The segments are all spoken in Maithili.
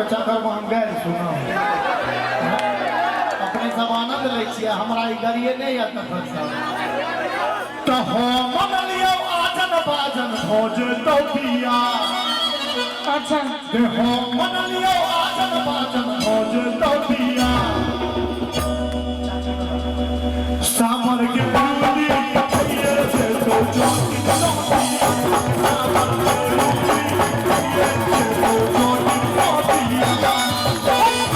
के चक्कर में हम गारि सुनब। अपने सब आनंद लै छियै, हमरा ई गाड़िए नहि यऽ तखन सब। तऽ हम मनलियौ आजन बाजन भऽ जेतौ बिया। अच्छा। ते हम मनलियौ आजन बाजन भऽ जेतौ बिया। सामर के रूली ये जेतौ चोटी चोटिया। सामर के रूली ये जेतौ चोटी चोटिया।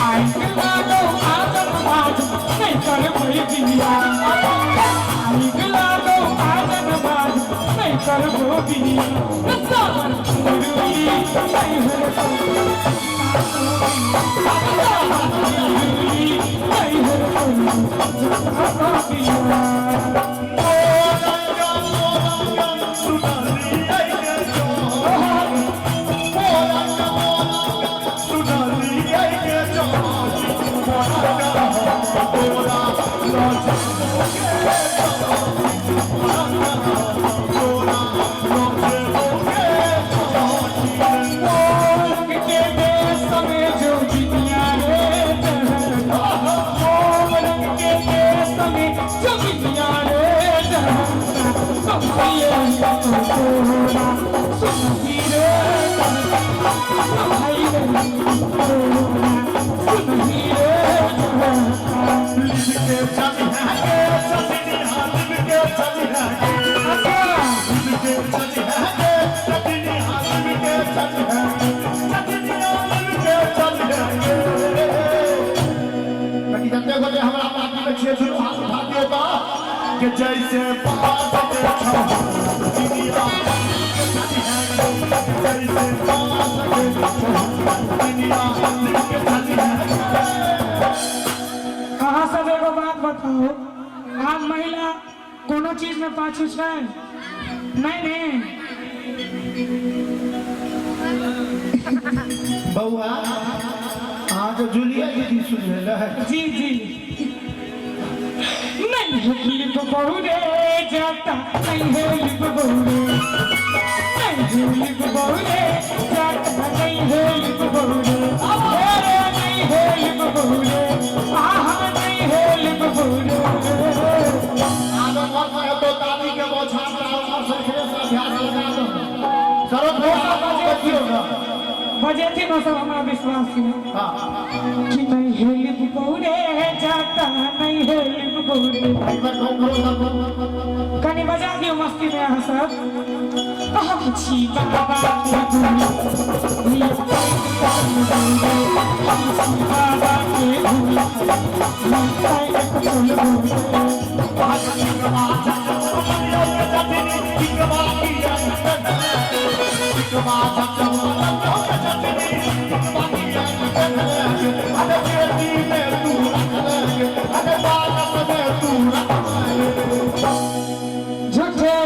आइक लागो आजन बाजन नहीं करबै बिया। आइक लागो आजन बाजन नहीं करबो बिया। सावन रुई नहीं हर रुई नहीं हर बिया। ओ रंगा ओ रंगा सुनलियै के चोर। ओ रंगा ओ रंगा सुनलियै के चोर। मोरा तोरा लऽ जेबो गे चोर। मोरा तोरा लऽ जेबो गे चोर। मोरंग के देश में जोगिनिया रे चढ़ता। मोरंग के देश में जोगिनिया रे चढ़ता। कहिए तोरा सुनही रे भाई रे तोरा सुनही रे चढ़ता। लिख के चलिहे गे चटनी हाथ के चलिहे गे। अच्छा। लिख के चलिहे गे चटनी हाथ के चलिहे गे। चटनी हाथ के चलिहे गे। कनी जते गोटे हमरा पार्टी में छियै दुनू हाथ उठा दियौ तऽ के जैसे बात के छौ दुनिया के चलिहे गे। जैसे बात के छौ दुनिया के चलिहे गे। अहाँ सब एगो बात बताओ, आब महिला कोनो चीज में पाछू छै? नहीं नहीं। बौआ अहाँके जूलिया दीदी सुझेल है। जी जी। नहीं है लिप बहु रे जाता, नहीं है लिप बहु रे, नहीं है लिप बहु रे जाता, नहीं है लिप बहु रे, अरे नहीं है लिप बहु रे, आहा नहीं है लिप बहु रे। आब मन से हेतौ दादी के बौछार कराउ और से अभ्यास लगा दो। सरोज भैया बजियौ ने। बजेथिन ओ सब, हमरा विश्वास है। हाँ। कि नहीं है लिप बहु रे जाता, नहीं है लिप बहु रे। एक बार कौन करो सब। कनी बजा दियौ मस्ती में अहाँ सब। हम छी बाबा के गुरु, हम छी बाबा के गुरु, झूठे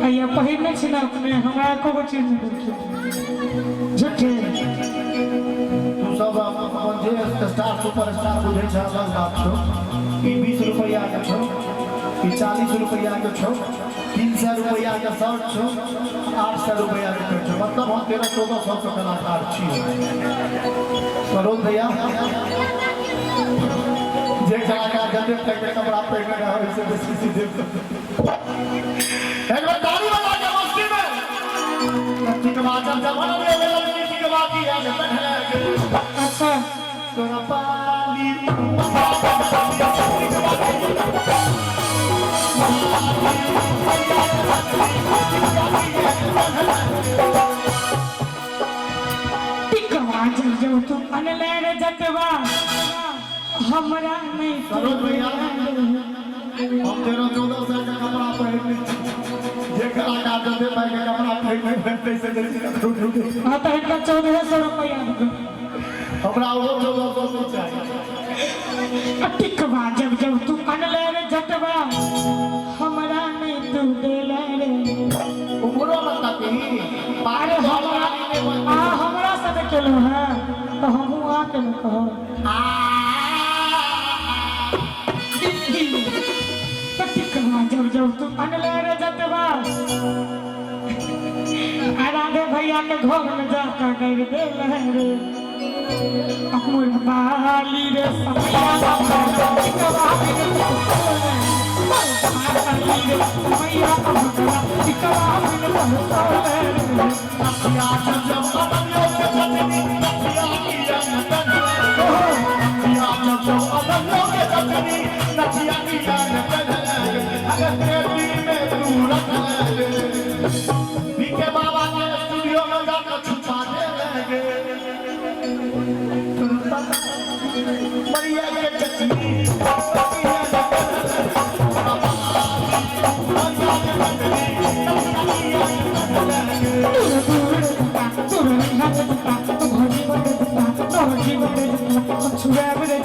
अइया पहिरने छी ने अपने, हमरा एको गो चीज नहि देलखिन झूठे। तू सब अपन जे स्टार सुपर स्टार बुझै छ अलग बात छौ। ई 20 रुपैआ के छौ, ई 40 रुपैआ के छौ, 300 रुपैआ के शर्ट छौ, 800 रुपैआ के पैंट छौ। मतलब हम 1300-1400 के कलाकार छी। सरोज भैया जे कलाकार जते तक के कपड़ा पहिरने रहै ओइसे बेसी सीधे। एक बार ताली बजा के मस्ती में। टिकवा जब जमाना में गेल टिकवा की है पहले के। अच्छा। तोरा पाली टिकवा जब जब तू अनले रे जतवा, हमरा नहीं सरोज भैया हम 1300-1400 के कपड़ा पहिरने छी। जे कलाकार जते पाइ के कपड़ा पहिरने भेटतै से बेसी ककरो नहि। हाँ तऽ हिनका 1400 रुपैआ देबै। हमरा ओहो 1400 नहि चाही। टिकवा जब जब तू अनले रे जतवा, हमरा नहीं तू देले रे। उम्रो मत ताकी। अरे हमरा आ हमरा सब केलहुँ हैं तऽ हमहूँ आ के ने कहब। तऽ टिकवा जब जब तू अनले रे जतवा। आ राधे भैया के घर में जाकर कर दे रे अमूल बाली रे समैया टिकवा बिन बाली रे समैया टिकवा बिन परसोले रे। नथिया जब जब अदलियो के चटनी नथिया किया न कन्हले। नथिया जब जब अदलियो के चटनी नथिया किया न कन्हले। अगर पेटी में तू रख ले बीके बाबा के स्टूडियो में जाकर छुपा दे लगे। मरिया के चटनी नथिया न कन्हले। मरिया के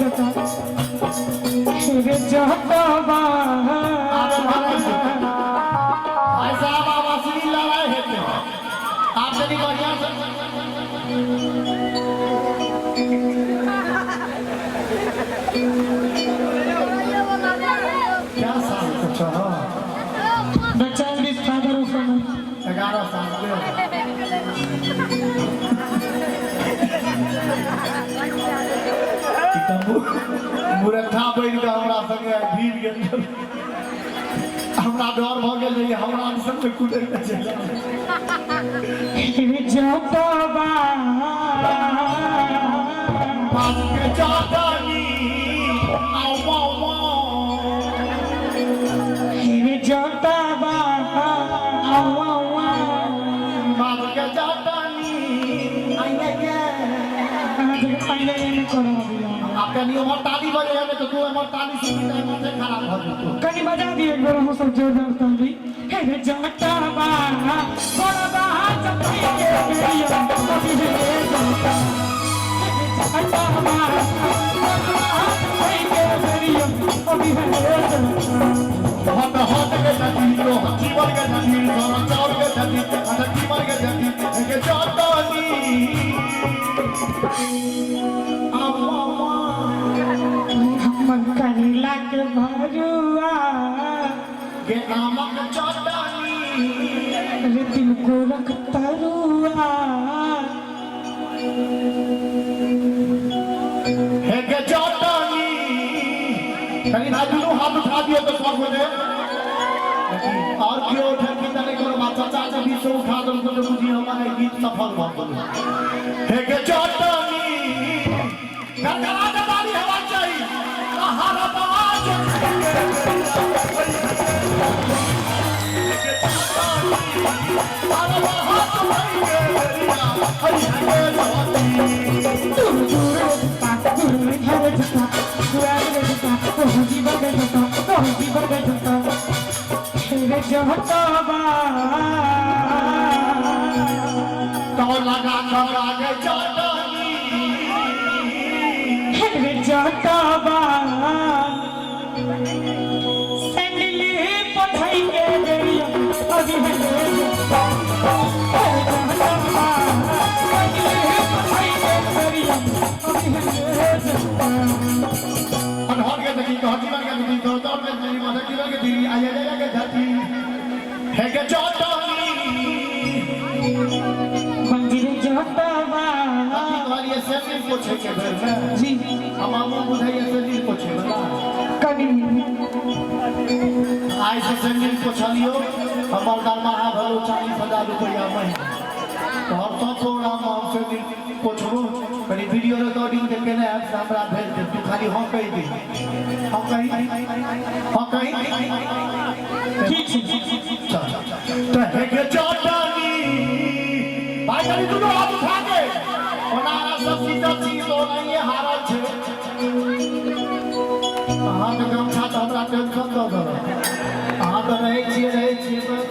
चटनी नथिया न कन्हले। भाई साहब आप असली लड़ाई हेते आप यदि बढ़िया से क्या साल के छह The child is father of a man. 11 साल के ई तऽ मुरट्ठा बनि कऽ हमरा संगे भीड़ गेल। हमरा डर भऽ गेल जे हमरा संगे कुदै के चलि जायत। बाप के चाटनी आउ माउ माउ। बाप के चाटनी आइने के। आब कनी हमर ताली बजे है तऽ तू हमर ताली सुनी तऽ माथे खराब भऽ जेतौ। कनी बजा दिए एक बार हम सब जोरदार ताली। हे रे जटाबा बड़बा चपी के बेरिया कभी हे जटा। हे रे जटाबा बड़बा चपी के बेरिया कभी हे जटा। हट हट के चटनी तो जीवन के चटनी सोना चाउर के चटनी हट जीवन के चटनी के चटनी आउ माउ माउ। हमर करेला के भरुआ के आमक चटनी रे दिल को रख तरुआ। हे के चटनी कनी भाई दुनू हाथ उठा दियो तो सब हो जाए। और क्यों उठे कि तने कोनो बात चाचा के बीच से उठा दो तो बुझी हमारे गीत सफल भऽ गेल। हे के चटनी गड़गड़ा के ताली हेबाक चाही। हरा बाज दूर दूर जता दूर घर जता दुआर जता तोह जीवन जता तोह जीवन जता। हे रे जटाबा तो लगा लगा के चटनी हे रे जटाबा सैंडली पठाई के बेरिया अभी हे जटा। हे जटाबा सैंडली पठाई के बेरिया अभी हे जटा। हट के देखी तो जीवन के देखी तो दौड़ के देखी माथा जीवन के देखी आया आया के धरती हे के चटनी मंदिर जटाबा अथी कहलिए सैंडल पोछे के बेर में जी हम हमू बुझाइए सैंडल पोछे वाला कनी आइ से सैंडल पोछलियो हमर दरमाहा भेलो 40,000 रुपया महीना तो हम सब प्रोग्राम में हम सैंडल पोछबो। कनी वीडियो रिकॉर्डिंग के केने ऐप से हमरा भेज दे तू खाली हाँ कहि दे हाँ कही हाँ कही ठीक छै। तो हे के चटनी भाई कनी दुनू हाथ उठा के ओना अहाँ सब जीतल छी तो ओनाहिए हारल छै। अहाँके गमछा तऽ हमरा टेंशन दऽ देलक। अहाँ तऽ रहै छियै बस।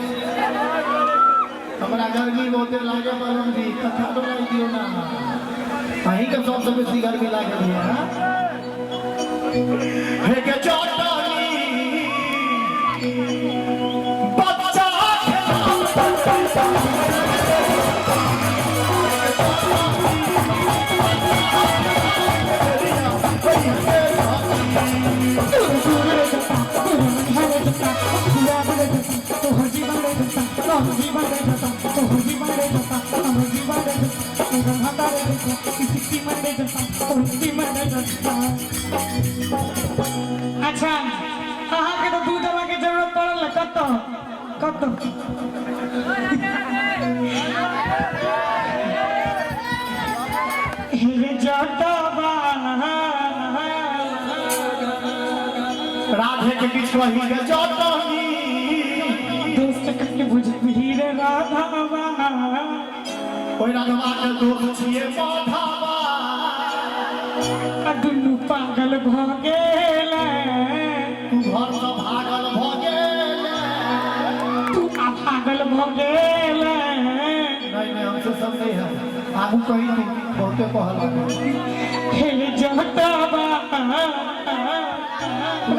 हमरा गर्मी बहुते लागे बलम जी कथा दोहराइ दियौ ना। अहीँके सबसँ बेसी गर्मी लागल यऽ। हे के चटनी बच्चा दूर दूर जता दूर घर जता दुआर जता तोह जीवन जता तोह जीवन जता तोह जीवन जता तोह जीवन जता इसकी मरे जता उसकी मरे जता। अच्छा अहाँ के तो दूध दवा के जरूरत पड़ल कत कत हे जतबा राधे के बीच वही के जटनी दोस्त कके बुझबही रे राधावा ओहि राधवा के दोष छियै माधवा आ दुनू पागल भऽ गेल तू घर सँ भागल भऽ गेल तू आ पागल भऽ गेल नहीं नहीं हमसे सब नहीं है आगू कही तू बहुते कहल हे जतबा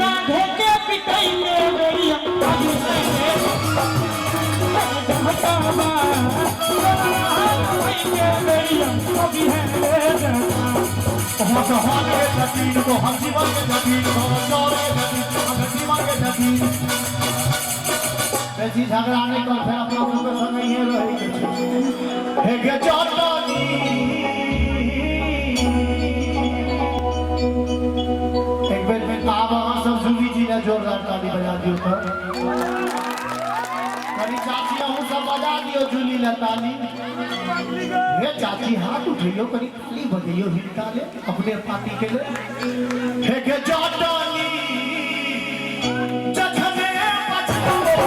राधे के पिटैले बेरिया जतबा राधे बेरिया अभी है जतबा हम जहान के जतीन को हम जीवन के जतीन को जोरे जतीन हम जीवन के जतीन बेसी झगड़ा नहीं कर फिर अपना सबके संग ही रहे के छै हे गे जटनी एक बेर में आब अहाँ सब सुधी जी ने जोरदार ताली बजा दियो तो कनी चाची अहूँ सब बजा दियो जूली ले ताली हे चाची हाथ उठैयो कनी ताली बजैयो हिनका ले अपने पार्टी के ले हे गे जटनी जखने पछताओ हे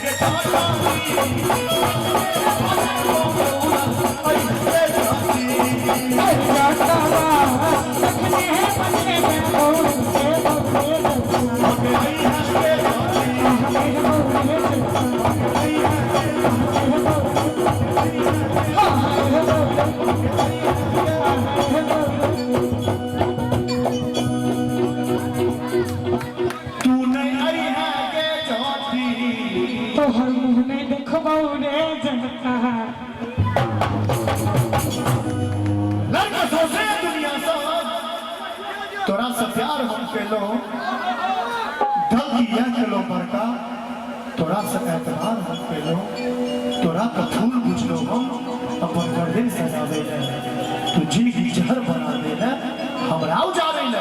गे जटनी तू नहीं आई है गे जटी तोहर मुँह नहीं देखबौ रे जनता लड़का सोचे दुनिया से तोरा से प्यार हम केलो गलती यह केलो बड़का तोरा से एतबार हम केलो तोरा का फूल बुझलो हम अपन गर्दन सजावे ले तू जिंदगी जहर बना दे ले हमरा उजावे ले।